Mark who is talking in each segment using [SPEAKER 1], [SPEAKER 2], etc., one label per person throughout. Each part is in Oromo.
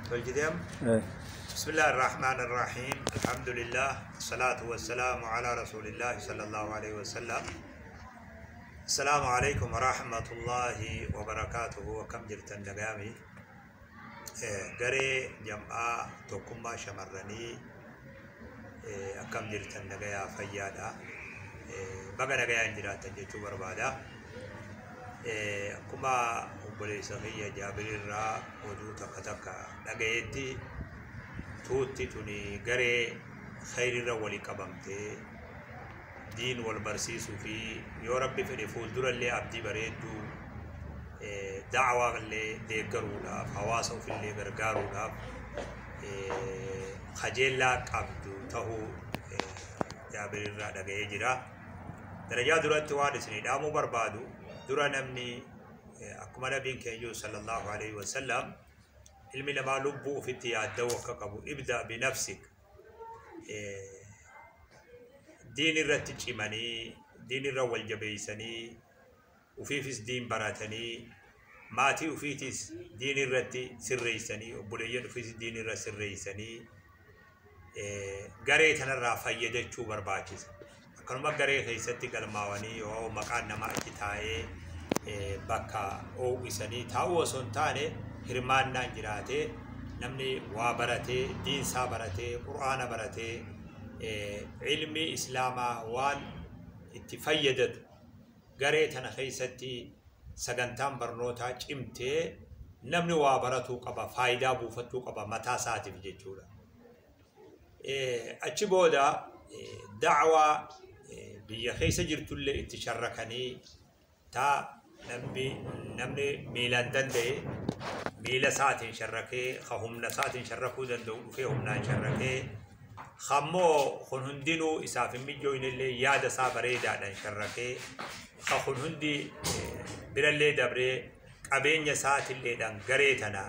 [SPEAKER 1] Tolchitee amma?
[SPEAKER 2] Eh.
[SPEAKER 1] Bismillaahi Rahmaani Rahiim. Alhamdulillah. Salaatu wassalamu ala Rasuulillah sallallahu alaihi wasallam. Assalaamu alaikum wa rahmatullahi wa barakaatuhu. Akkam jirtan, nagaami? Garee jam'aa tokkummaa shamarranii, akkam jirtan, nagayaa, fayyaadha? Baga nagayaan jiraattan jechuu barbaada. Akkuma obboleessa kiyya Jaabirirraa oduu takka takka dhagayetti, tuutti tuni garee khayrirra walii qabamtee diin wal barsiisuu fi yoo Rabbi fedhe fuuldurallee abdii bareedduu da'awaa illee deeggaruudhaaf, hawaasa ofillee gargaaruudhaaf kajeellaa qabdu tahuu Jaabirirraa dhaga'ee jira. Darajaa duratti waan isinii dhaamuu barbaadu, dura namni akkuma nabiin keenya sallallahu alaihi wasallam ilmi namaa lubbuu ofitti yaadda'uu akka qabu, ibda binafsik, diin irratti cimanii, diin irra wal jabeeysanii, ufiifis diin baratanii, maatii ufiitis diin irratti sirreeysanii, obboleeyyan ufiis diin irra sirreeysanii, garee tanarraa fayyadachuu barbaachisa. Akkanuma garee keessatti galmaawanii yoo maqaan namaa achi taa'ee bakka oowwisanii taa'uu osoo hin taane, hirmaannaan jiraatee, namni waa baratee, diinsaa baratee, qur'aana baratee, ilmi islaamaa waan itti fayyadatu, garee tana keessatti sagantaan barnootaa cimtee namni waa baratuu qaba, faayidaa buufachuu qaba mataa isaatiif jechuudha. Achi booda da'waa biyya keessa jirtullee itti sharrakanii, taa namni miilaan danda'e miila isaatiin sharrakee, ka humna isaatiin sharrakuu danda'u dhufee humnaan sharrakee, kammoo kun hundinuu isaaf hin mijoofnellee yaada isaa bareedaadhaan sharrakee, ka kun hundi birallee dabree qabeenya isaatiilleedhaan garee tana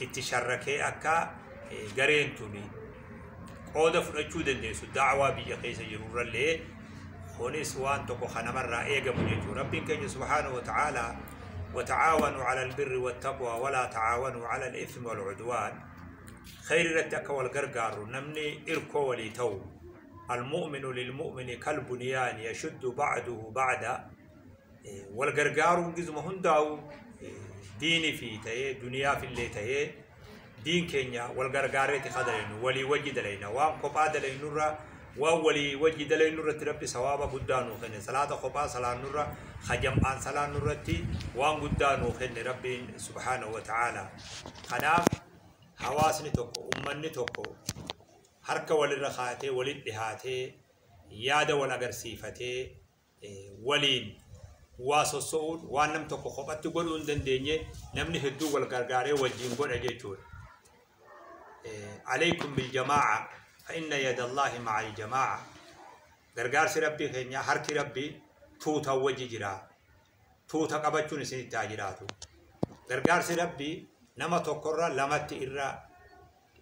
[SPEAKER 1] itti sharrakee akka gareen tuni qooda fudhachuu dandeessu da'waa biyya keessa jirurrallee, kunis waan tokko kan namarraa eegamu jechuudha. Rabbiin keenya subhaanahu wa ta'aalaa وتعاونوا على البر والتقوى ولا تعاونوا على الإثم والعدوان. خير irratti akka wal gargaaru, namni irkoo walii ta'u, المؤمن للمؤمن كالبنيان يشد بعضه بعضا. Wal gargaaruun gizuma hundaa'u diinii fi ta'ee duniyaa fillee ta'ee, diin keenya wal gargaareeti ka dalaynu, walii wajji dalayna. Waan kophaa dalaynurra waan walii wajji dalaynurratti Rabbi sawaaba guddaa nuu kenne. Salaata kophaa salaannurra ka jam'aan salaannurratti waan guddaa nuu kenne Rabbiin subhaanahu wa ta'aala. Kanaaf hawaasni tokko, ummanni tokko harka walirra kaatee, walitti dhihaatee, yaada wal agarsiifatee, waliin waa sosso'uun waan nam tokko kophatti godhuu hin dandeenye namni hedduu wal gargaaree wajjin godha jechuudha. عليكم بالجماعة فإن يد الله مع الجماعة. Gargaarsi Rabbii keenya, harki Rabbii tuuta wajji jira. Tuuta qabachuun isinitti haa jiraatu. Gargaarsi Rabbii nama tokkorra lamatti irra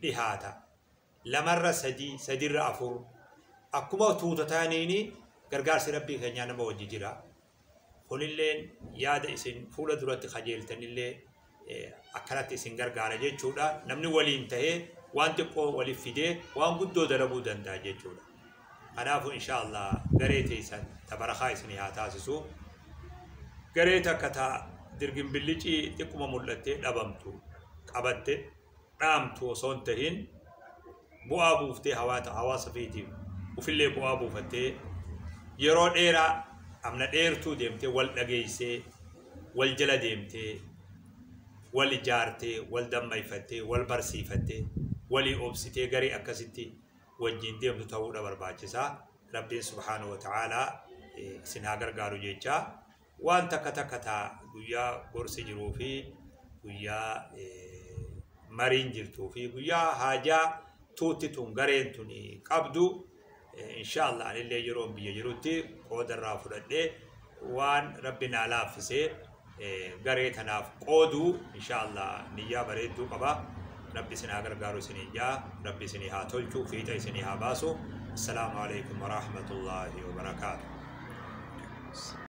[SPEAKER 1] dhihaata. Lamarra sadii, sadirra afur. Akkuma tuuta ta'aniini gargaarsi Rabbii keenyaa nama wajji jira. Kunilleen yaada isin fuula duratti kajeeltanillee akkanatti isin gargaara jechuudha. Namni waliin tahee waan xiqqoo waliif fidee waan guddoo dalaguu danda'a jechuudha. Kanaafuu insha Allah garee teessan tabarakaa isinii haa taasisu. Garee takka ta dirgimbillicii xiqquma mul'attee dhabamtu qabatte dhaamtu osoo hin tahin, bu'aa buuftee hawaasa fiitiif ufillee bu'aa buufattee, yeroo dheeraa amna dheertuu deemtee, wal dhageessee, wal jala deemtee, wal ijaartee, wal dammayfattee, wal barsiifattee, walii obsitee garee akkasitti wajjin deemtu ta'uudha barbaachisaa. Rabbiin subhaanahu wa ta'aalaa isin haa gargaaru jecha, waan takka takka taa guyyaa gorsi jiruu fi guyyaa mariin jirtuu fi guyyaa haajaa tuutti tun gareen tun qabdu, insha Allah anillee yeroo biyya jirutti qooda irraa fudhadhee waan Rabbi naa laaffisee garee tanaaf qooduu insha Allah niyyaa bareedduu qaba. Rabbi isin haa gargaaru isinii jaa, Rabbi isinii haa tolchu, fiixa isinii haa baasu. Assalaamu alaikum warahmatullaahi wabarakaatu.